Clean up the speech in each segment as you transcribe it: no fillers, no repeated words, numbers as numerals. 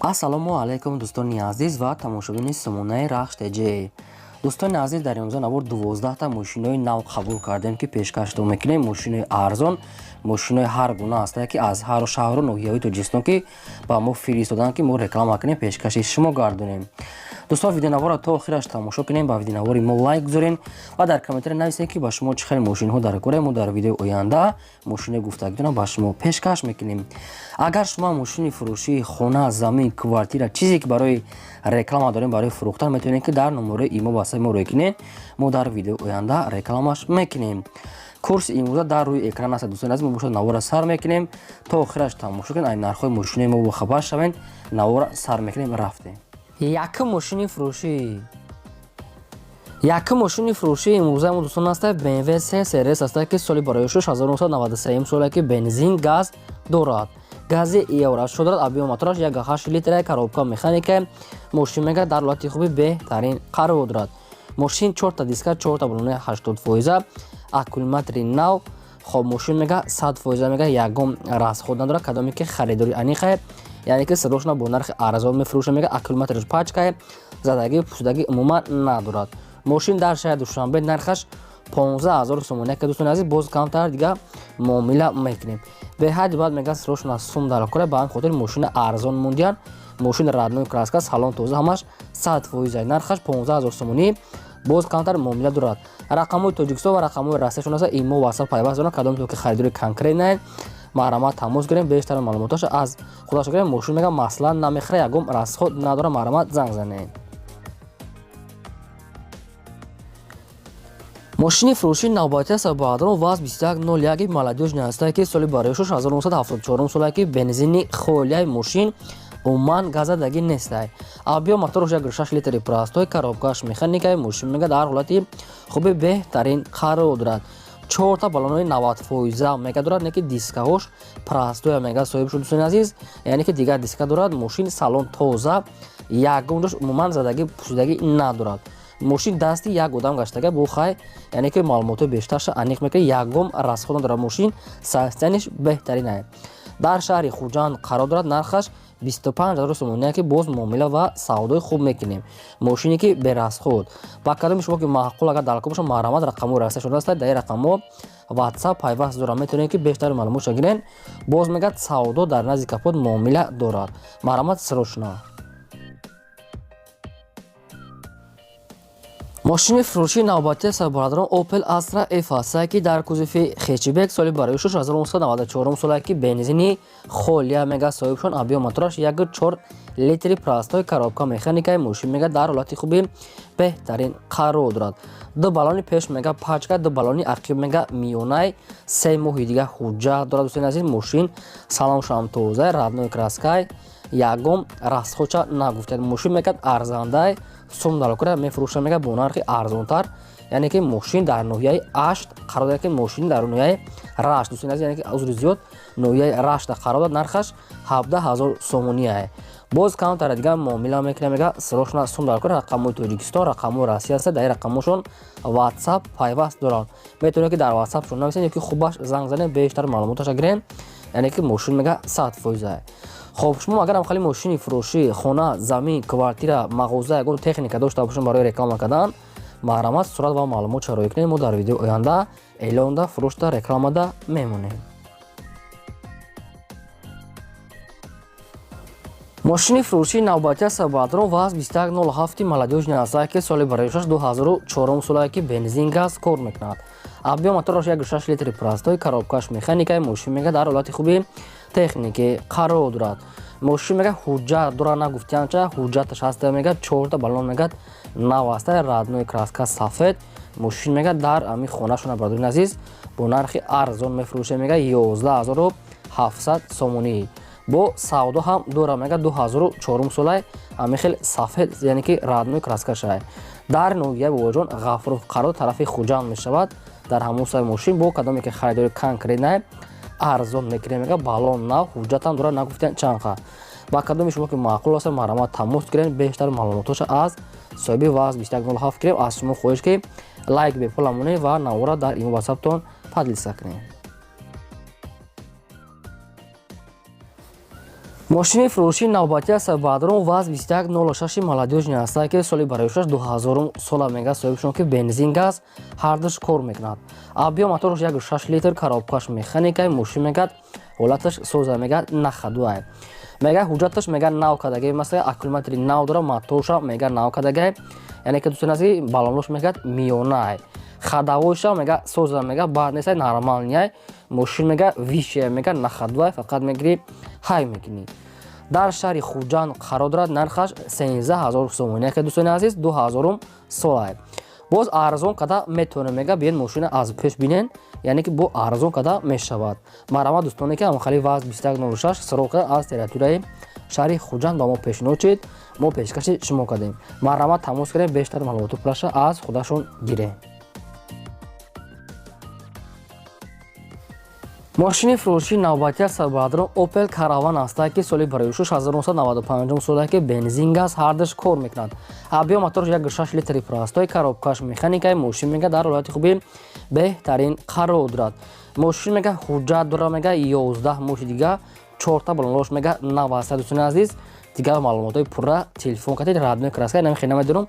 Ассалому алайкум, дӯстони азиз ва тамошобини сомонаи Рахш ТЖ. Дӯстони азиз, дар имрӯза навор 12та мошинои нав қабул кардем, ки пешкаштон мекунем. Мошинои арзон, мошинои ҳар гуна ҳастае, ки аз ҳар шаҳру ноҳияҳои Тоҷикистон ки ба мо фиристоданд, ки мо реклама кунем, пешкаши шумо гардонем. Дӯстон, видеонаворро то охираш тамошо кунем, ба видеонавори мо лайк гузорем ва дар комментария нависем, ки ба шумо чӣ хел мошинҳо дар кора. Мо дар видеои оянда мошинои гуфтагитонро ба шумо пешкаш мекунем. Агар шумо мошини фурӯшии хона, замин, квартира, чизе ки барои реклама дорем, барои фурӯхтан, метавонед, ки дар номерои имо васаи мо рӯй кунед. Мо дар видеои оянда рекламаш мекунем. Курси имрӯза дар рӯи экран аст. Дӯстони азиз, мо бошад навора сар мекунем, то охираш тамошо кунед, ай нархҳои мошинои мо бохабар шавед. Навора сар мекунем, рафтем. Якум мошини фурӯшии имрӯза мо, дӯстон, аста BMW 3 Series аста, ки соли барои 1993 соле, ки бензин, газ дорад, гази евро дорад, объём мотораш 1,8 литра, коробка механика. Мошин мега дар ҳолати хуби беҳтарин қарор дорад. Мошин чорта диска, чорта балони 80%, аккумулятори нав. Хоб, мошин мега 100% мега, ягон расход надорад. Кадоме ки харидори аниқе, яъне ки садошона бо нархи арзон мефурӯша. Мега аккумулятораш пачкае, задагӣ, пусудагӣ умуман надорад. Мошин дар шаҳри Душанбе, нархаш 15 000 сомонӣ, ки дӯстони азиз, боз камтар дига муомила мекунем. Беҳади баъд мега сирошона сум дар кора, ба ҳамин хотир мошина арзон мондиян. Мошин родной краска, салон тоза, ҳамаш 100%. Нархаш 15 000 сомонӣ, боз камтар муомила дорад. Рақамҳои Тоҷикистон ва рақамҳои Россияшон аст, имо, ватсап пайваст доранд. Кадомето ки харидори конкретно, марҳамат, тамос гирем, бештар маълумоташа аз худаш гирем. Мошин мега маслан намехӯра, ягон расход надора. Марҳамат, занг занед. Мошини фурӯшии навбатӣ аст, баъдрон ВАЗ 2101 молодёжный ҳастае, ки соли барои 1974 солае, ки бензини холияи. Мошин умуман газадагӣ нестай. Объём мотораш 1,6 литри простой, коробкаш механикаи. Мошин мега дар ҳолати хуби беҳтарин қарор дорад. Чорта баллонои 90% мега дорад, не ки дискаҳош простоя мега соҳиб шуд, дӯстони азиз, яъне ки дигар диска дорад. Мошин салон тоза, ягон ҷош умуман задагӣ, пусудагӣ надорад. Мошин дасти як одам гаштага бо хай, яъне ки маълумотҳои бештарша аниқ мекунад. Ягон расход надорад, мошин состояниш беҳтаринае. Дар шаҳри Хуҷанд қарор дорад, нархаш 25 000 сомонӣ, ки боз муомила ва савдои хуб мекунем. Мошине ки берасход. Ба кадоми шумо ки маъқул, агар дар боша, марҳамат, рақамҳои Россия шудааст, дар ин рақамҳо ватсап пайваст дорад, метавонед, ки бештар маълумотша гирен. Боз мегӯяд, савдо дар назди капот муомила дорад. Марҳамат, срочно. Мошини фурӯшии навбатӣ аст, бародарон, Opel Astra F ҳастае, ки дар кузови хэтчбек, соли барои 1994 солае, ки бензини холия мега соҳибшон, объём мотораш 1,4 литри простой, коробка механикаи. Мошин мега дар ҳолати хуби беҳтарин қарор дорад. Ду баллони пеш мега пачка, ду баллони ақиб мега миёнай, 3 моҳи дига ҳуҷҷат дорад. Дӯстони азиз, мошин салоншам тоза, родной краскай, ягон расходча нагуфтед. Мошин мегӯяд арзандай, сум далокура мефурӯша, мега бо нархи арзонтар. Яъне ки мошин дар ноҳияи Ашт қарор дорад, ки мошин дар ноҳияи Рашт, дӯстони азиз, яъне ки узри зиёд, ноҳияи Рашта қарор дорад. Нархаш 17 000 сомоние, боз камтара дига муомила мекунем. Мега срочно, сум далокура. Рақамҳои Тоҷикистон, рақамҳои Россия аст, дар ин рақамҳошон ватсап пайваст доранд. Метавонед, ки дар ватсапшон нависед ё ки хубаш занг занед, бештар маълумоташа гирем. Яъне ки мошин мега 100%. Хоб, шумо агарам хали мошини фурӯшӣ, хона, замин, квартира, мағоза, ягон техника дошта бошем барои реклама кардан, марҳамат, сурат ва маълумот чароӣ кунед. Мо дар видеои оянда эълонда, фурӯшда, рекламада мемонем. Мошини фурӯшии навбатӣ аст, баъдрон ВАЗ 2107 молодёжный ҳастае, ки соли бароишаш 2004 солае, ки бензин, газ кор мекунад, объём мотораш 1,6 литри простой, коробкаш механикаи. Мошин мега дар ҳолати хуби техникӣ қарор дорад. Мошин мега ҳуҷҷат дорад, нагуфтианча, ҳуҷҷаташ ҳаста. Мега чорта баллон мега нав ҳаста, родной краска, сафед. Мошин мега дар ами хонашона, бародарони азиз, бо нархи арзон мефурӯшем. Мега 11 700 сомонӣ, бо савдо ҳам дора. Мега 2004 солай, ами хел сафед, яъне ки родной краскашай. Дар ноҳияи Бобоҷон Ғафуров қарор, тарафи Хуҷанд мешавад. Дар ҳамон сай мошин бо кадоме ки харидори конкретно, арзон мекунем. Мега баллон нав, ҳуҷҷатам дорад, нагуфтиан чанқа. Ба кадоми шумо ки маъқул аст, марҳамат, тамос гирем, бештар маълумотоша аз соҳиби ВАЗ 2107 гирем. Аз шумо хоҳиш, ки лайк бепула монед ва навора дар имо, ватсаптон поделиться кунед. Мошини фурӯшии навбатӣ аст, бародарон, ВАЗ 2106 молодёжный ҳастад, ки соли бароишаш 2000 сола мега соҳибшон, ки бензин, газ ҳардуш кор мекунад. Объём мотораш 1,6 литр, коробкаш механикай. Мошин мегад ҳолаташ соза, мега на ходу ай. Мега ҳуҷҷаташ мега нав кардагай, масалан, аккумулятори нав дора, моторша мега нав кардагай, яъне ки, дӯстони азиз, баллонош мегад миёнаай, ходовойша мега соза, мега бад нестай, нормальный. Мошин мега вишия, мега на ходу ай, фақат мегири, ҳай мекунӣ. Дар шаҳри Хуҷанд қарор дорад, нархаш 13 000 сомонӣ, яке, дӯстони азиз, 2000-ум солай. Боз арзон када метавонем, мега биён мошина аз пеш бинен, яъне ки бо арзон када мешавад. Марҳамат, дӯстоне ки ҳамхали ВАЗ 2106 сироқ када, аз территорияи шаҳри Хуҷанд ба мо пешниҳод шид, мо пешкаши шумо кардем. Марҳамат, тамос кардем, бештар маълумоту пулаша аз худашон гирем. Мошини фурӯшии навбатӣ аст, бародарон, Opel Caravan ҳастад, ки соли бароишуш 1995 соле, ки бензин, газ ҳардуш кор мекунад. Объём мотораш 1,6 литри простой, коробкаш механикаи. Мошин мега дар ҳолати хуби беҳтарин қарор дорад. Мошин мега ҳуҷҷат дора, мега 11 моҳи дига, чорта баллонош мега нав аст. Дӯстони азиз, дигар маълумотҳои пурра телефон кардед. Родной краска нами хеле намедонам,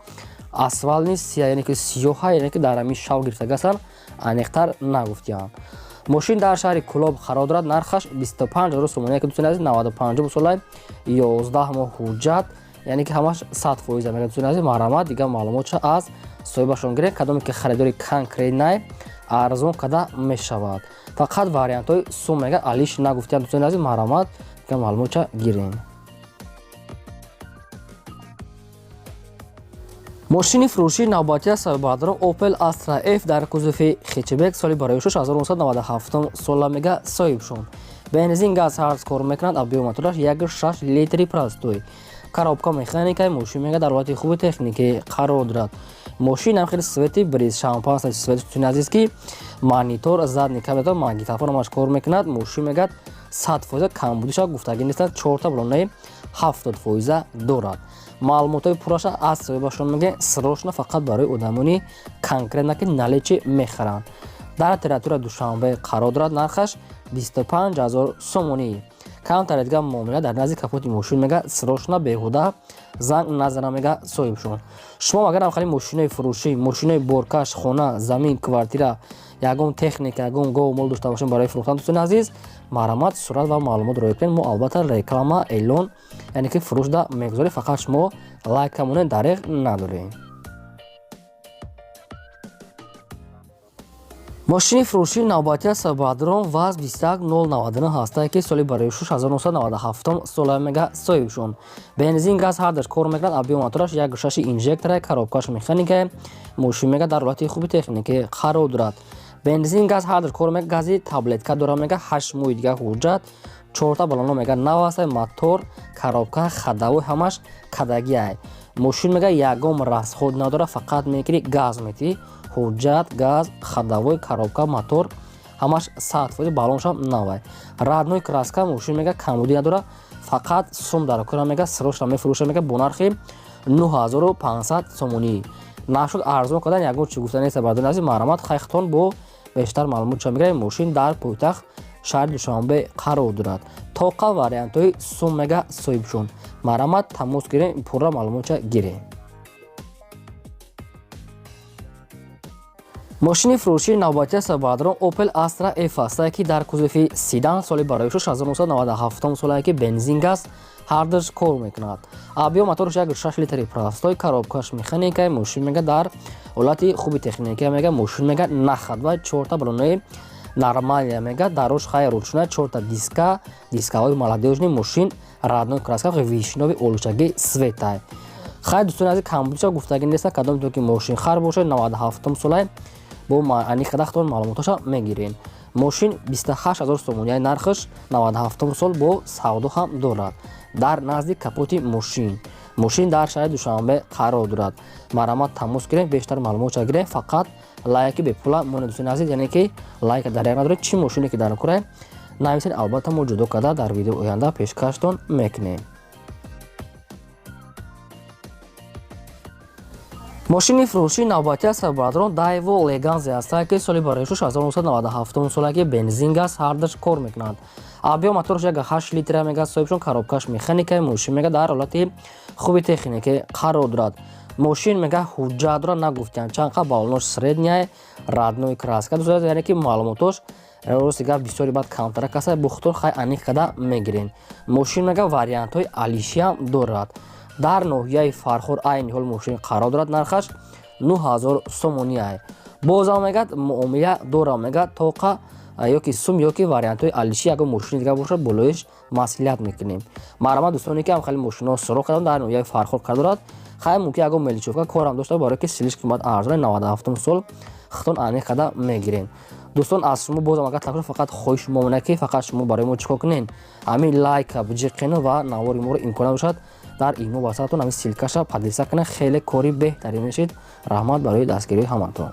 асфалт сия, яъне ки сиёҳа, яъне ки дар ҳамин шав гирифтагастанд, аниқтар нагуфтиям. Мошин дар шаҳри Кулоб қарор дорад, нархаш 25 000 сомонӣ, ки, дӯстони азиз, 95 солай, 11 моҳ ҳуҷҷат, яъне ки ҳамаш 100% мега. Дӯстони азиз, марҳамат, дигар маълумотша аз соҳибашон гиред. Кадоме ки харидори конкретный, арзон када мешавад, фақат вариантҳои сум мега алиш нагуфтиям. Дӯстони азиз, марҳамат, дигар маълумотша гирем. Мошини фурӯшии навбатӣ аст, бародарон, Opel Astra F дар кузови хетчбек, соли бароишуш 1997 сола мега соҳибшон. Бензин, газ ҳарз кор мекунад. Объём мотораш 1,6 литри простой, коробка механикаи. Мошин мега дар ҳолати хуби техникӣ қарор дорад. Мошин ҳам хеле цвети бриз шампанс цвет, дӯстони азиз, ки монитор, задний камера, магнитофон ҳамаш кор мекунад. Мошин мегад 100%, камбудиша гуфтагӣ нестанд, чорта баллонаи 70% дорад. Маълумотҳои пурраша аз соҳибашон мегӯем. Срочно фақат барои одамони конкретно, ки наличный мехаранд. Дар территория Душанбе қарор дорад, нархаш 25 000 сомонӣ. Камтаре дига муомила дар назди капоти мошин. Мега срочно, беҳуда занг назана, мега соҳибшон. Шумо агар ҳамхали мошинои фурӯшӣ, мошинои боркаш, хона, замин, квартира, ягон техника, ягон гову мол дошта бошем барои фурӯхтан, дӯстони азиз, марҳамат, сурат ва маълумот роя кунед. Мо албатта реклама, эълон, яъне ки фурӯшда мегузорем, фақат шумо лайка монед, дареғ надорем. Мошини фурӯшии навбатӣ аст, бародарон, ВАЗ 21099 ҳастае, ки соли барои 1997 сола мега соҳибшон. Бензин, газ ҳардаш кор мекунад. Объём мотораш 1,6 инжектора, коробкаш механика. Мошин мега дар ҳолати хуби техникӣ қарор дорад. Бензин, газ ҳардаш кор мега, гази таблетка дора. Мега 8 моҳи дига ҳуҷҷат, чорта баллоно мега нав аст, мотор, коробка, ходовой ҳамаш кадагиай. Мошин мега ягон расход надора, фақат мекири, газ метиҳӣ. Ҳуҷҷат, газ, ходовой, коробка, мотор ҳамаш 100%, баллоншам навай, родной краска. Мошин мега камбудӣ надора, фақат сум дар кора. Мега срочно мефурӯша, мега бо нархи 9500 сомонӣ. Нашуд арзон кардан, ягон чи гуфта неста. Бардони азиз, марҳамат, хайхтон бо бештар маълумот ча мегирем. Мошин дар пойтахт шаҳри Душанбе қарор дорад. Тоқа вариантҳои сум мега соҳибшон. Марҳамат, тамос гирем, пурра маълумотча гирем. Мошини фурӯшии навбатӣ аст, бародарон, Opel Astra F ҳастае, ки дар кузови седан, соли барои 1997 солае, ки бензин, газ ҳардуш кор мекунад. Объём мотораш 1,6 литри простой, коробкаш механика. Мошин мега дар ҳолати хуби техника. Мега мошин мега на ходу, чорта баллонои нормальный, мега дарош хай ручная, чорта диска, дискаҳои молодёжный. Мошин родной краска, вишнёвый олучаги цветай. Хай, дӯстони азиз, камбудиша гуфтагӣ неста. Кадом то ки мошин хар бошад, 97 солай, бо аниқ қадахтон маълумотоша мегирем. Мошин 28 000 сомонӣ нархаш, 97 сол, бо савдо ҳам дорад. Дар назди капоти мошин. Мошин дар шаҳри Душанбе қарор дорад. Марҳамат, тамос гирем, бештар маълумотша гирем. Фақат лайки бепула монед, дӯстони азиз, яъне ки лайка дар як надоред. Чӣ мошине ки дар кора, нависед, албатта мо ҷудо карда дар видеои оянда пешкаштон мекунем. Мошини фурӯшии навбатӣ аст, бародарон, Daewoo Leganza ҳастад, ки соли барои 1997 сола, ки бензин, газ ҳардуш кор мекунанд. Объём моторш 1,8 литра мега, соҳибшон, коробкаш механика. Мошин мега дар ҳолати хуби техникӣ қарор дорад. Мошин мега ҳуҷҷат дорад, нагуфтиям чанд қа, баллонош средняя, родной краска. Дӯст, яъне ки маълумотош, рости гап, бисёри баъд камтарак аста, бухтон хай аниқ када мегирен. Мошин мега вариантҳои алишиам дорад. Дар ноҳияи Фархор айни ҳол мошин қарор дорад. Нархаш 9000 сомонӣ. Бозам мегад муомила дорам, мегад тоқа ёки сум ёки вариантҳои алиши, ягон мошини дигар бошад, болоиш маслиҳат мекунем. Марҳамат, дӯстоне ки ҳам хеле мошиноро суроғ кардам, дар ноҳияи Фархор қарор дорад. Хай, мумкин ягон мелочёвка корам дошта, барое ки слишком бад арзони 97 сол, хитон аниқ када мегирем. Дӯстон, аз шумо бозам агар талаб, фақат хоҳиши шумо монад, ки фақат шумо барои мо чӣ кор кунед? Ҳамин лайка биҷиқену ва навори моро имкон бошад дар имо ватсаптон ҳамин ссылкаша поделиться кунед, хеле кори беҳтарин мешид. Раҳмат барои дастгирии ҳаматон.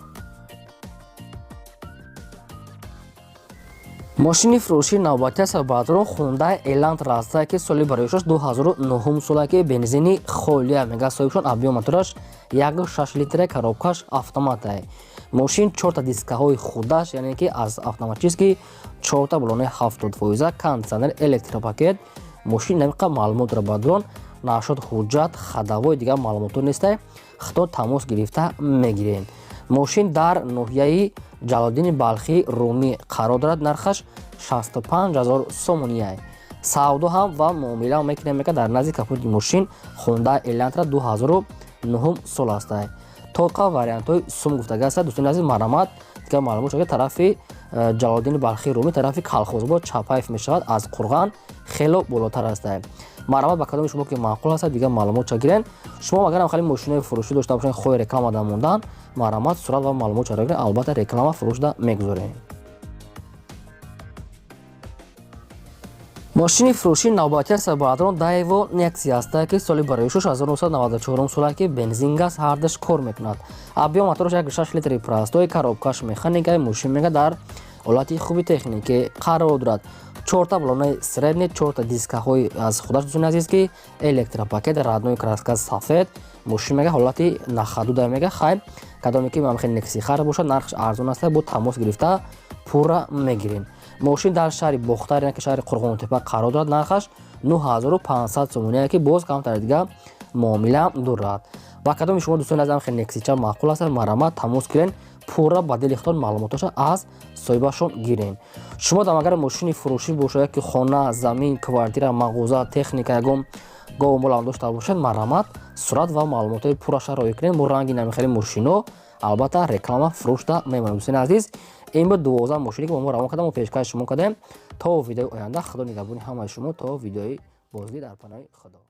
Мошини фурӯшии навбатӣ аст, баъдрон Хундай Элантра ҳастае, ки соли бароишаш 2009 сола, ки бензини холия мега соҳибшон, объём мотораш 1,6 литра, коробкаш автоматае. Мошин чорта дискаҳои худаш, яъне ки аз автоматически, чорта баллонаи 70%, кондиционер, электропакет. Мошин намиқа маълумот дорад, баъдрон нашод ҳуҷҷат, ходовой, дигар маълумотҳо нестай, хито тамос гирифта мегирем. Мошин дар ноҳияи Ҷалолиддини Балхӣ, Румӣ қарор дорад. Нархаш 65 ҳазор сомонияй. Савдо ҳам ва муомила мекунем, мека дар назди капоти мошин Хундай Элантра 2009 сол ҳастай. Тоқа вариантҳои сум гуфтага аста. Дӯстони азиз, марҳамат, дигар маълумот шуда, тарафи Ҷалолиддини Балхӣ, Румӣ, тарафи Калхозобод, Чапаев мешавад, аз Қурған хело болотар ҳастай. Марҳамат, ба кадоми шумо ки маъқул ҳастад, дигар маълумот ча гирен. Шумо агарам хеле мошинои фурӯшӣ дошта бошед, хоҳи реклама да мондан, марҳамат, сурат ва маълумот чаро гирен, албатта реклама фурӯшда мегузорем. Мошини фурӯшии навбатӣ аст, баъдрон Daewoo Nexia ҳастае, ки соли барои 1994 сола, ки бензин, газ ҳардаш кор мекунад. Объём мотораш 1,6 литри простой, коробкаш механикаи. Мошин мега дар ҳолати хуби техникӣ қарор дорад. Чорта баллонаи средний, чорта дискаҳои аз худаш, дӯстони азиз, ки электропакет, родной краска сафед. Мошин мега ҳолати на ходу да мега. Хай, кадоме ки мамхел Некси хар бошад, нархаш арзон аст, бо тамос гирифта пурра мегирем. Мошин дар шаҳри Бохтар, яъне ки шаҳри Қурғонтепа қарор дорад. Нархаш 9500 сомоние, ки боз камтар дига муомила дорад. Ба кадоми шумо, дӯстони азизам, хел Нексича маъқул аст, марҳамат, тамос гирен, пурра ба дили худтон маълумотоша аз соҳибашон гирен. Шумо дам агар мошини фурӯшӣ бошад, ки хона, замин, квартира, мағоза, техника, ягон гову молам дошта бошед, марҳамат, сурат ва маълумотҳои пурраша роҳӣ кунед. Мо ранги намихели мошино албатта реклама фурӯшда мемонем. Дӯстони азиз, ин буд 12 мошине, ки бо мо равон кардам, мо пешкаши шумо кардем. То видеои оянда, Худо нигаҳбони ҳамаи шумо. То видеои бозгӣ, дар паноҳи Худо.